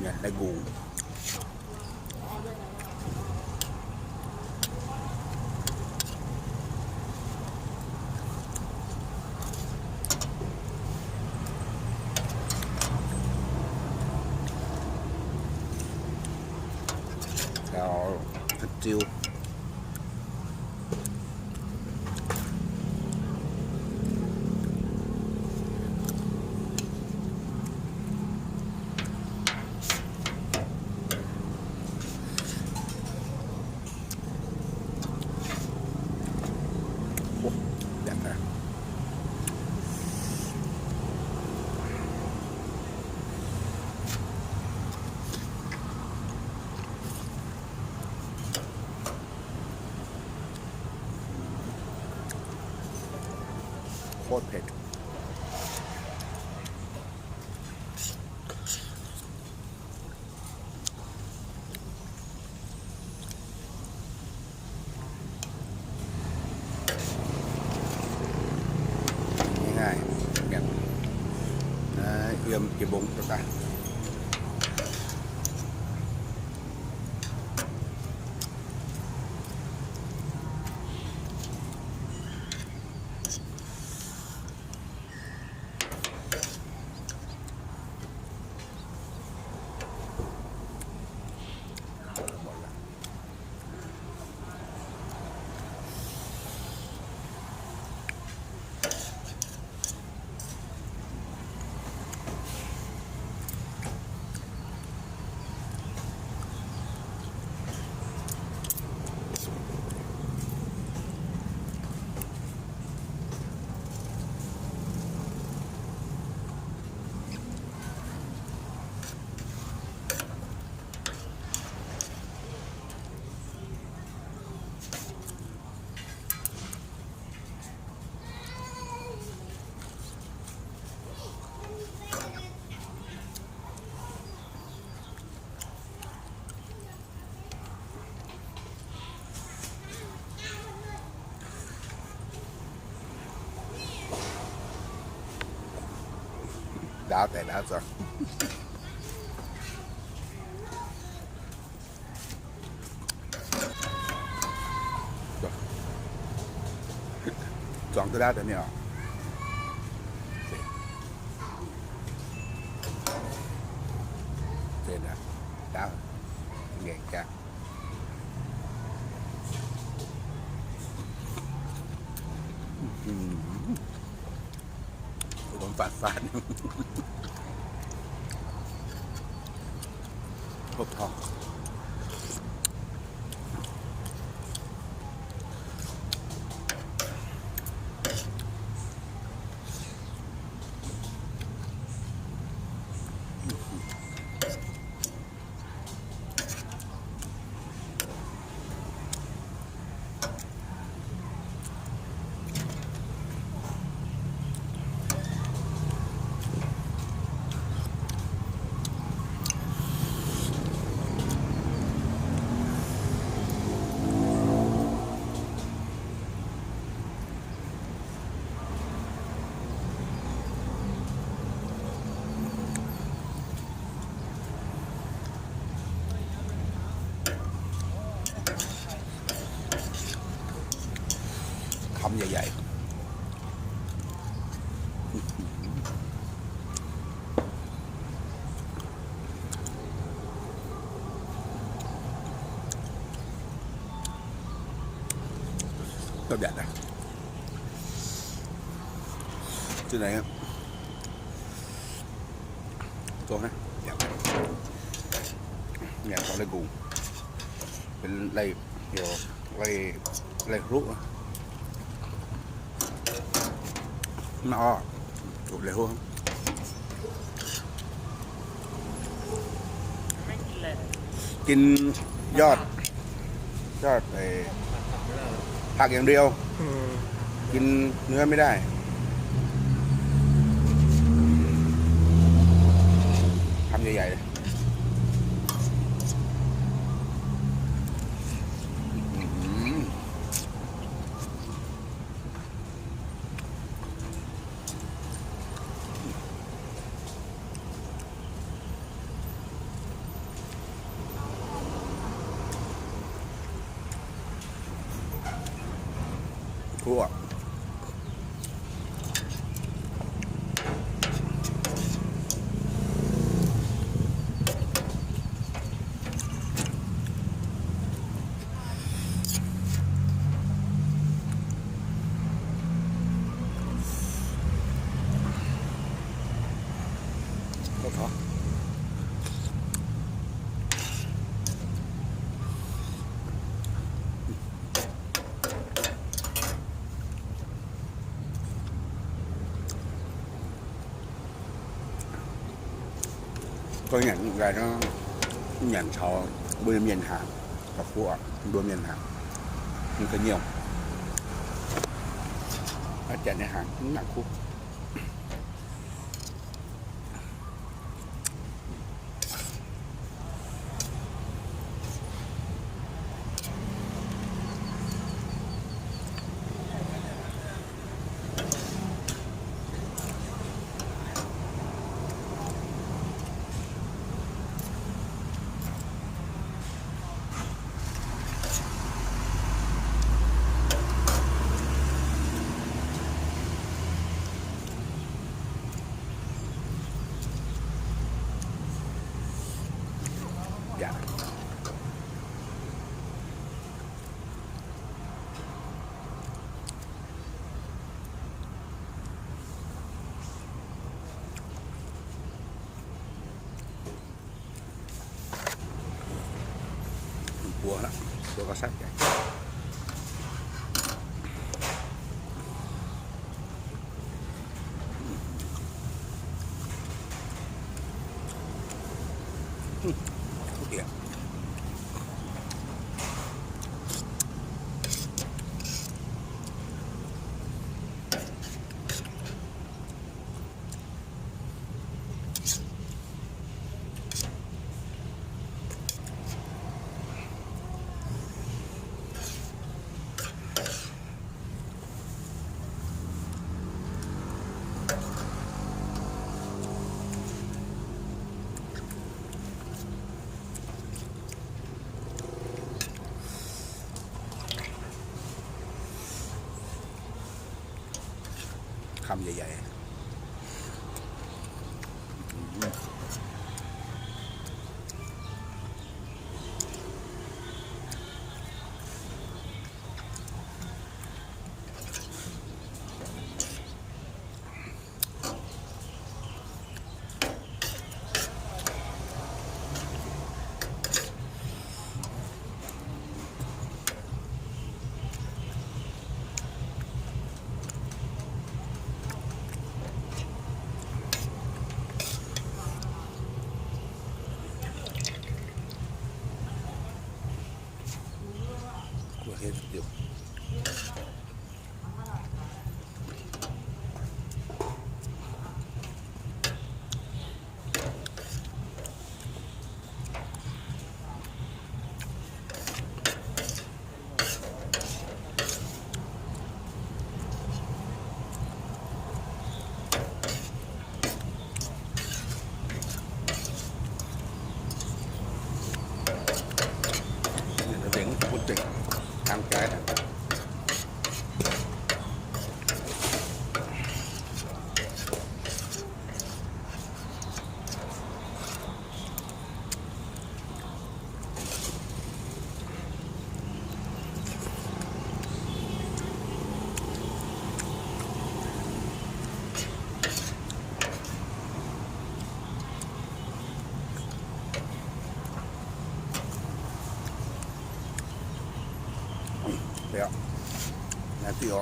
Nyanc naaiv ngongh. Caux haaix diuh. Oc, โคตรเผ็ด. Nyanc, yiem jiex mbong daaih. Ndaauv deix ndaauv zoux. Zuangx duqv ndaauv deix mingh oc. Ndaauv ngaengc jaax. Lomh faatv faatv. Hopv torngv. Kamv yaac yaic. Gauh mbiaatc aqv. Zinh naaic, zong naaiv, mbiaatc aqv. Mbiaatc taux lai-ngongh, benx lai, heuc lai, lai-hluqv. Mv orv, lai-hluqv. Gin yod, yod, ê, ผักอย่างเดียว อืม กินเนื้อไม่ได้ คำใหญ่ๆ เลย อื้อหือ Duqv. Gorngv nyanc nqaai nor, nyanc caux mbuo mienh hnaangx, caux kuv mbuo mienh hnaangx, mv ga'nyiec. Aa, janx nyei hnaangx mv nangc kuv. Buoz, buoz gauh saiv jaax. Kamv yaac yaac. Nzengc, butv nzengc, tang jaaix. Naaiv diuh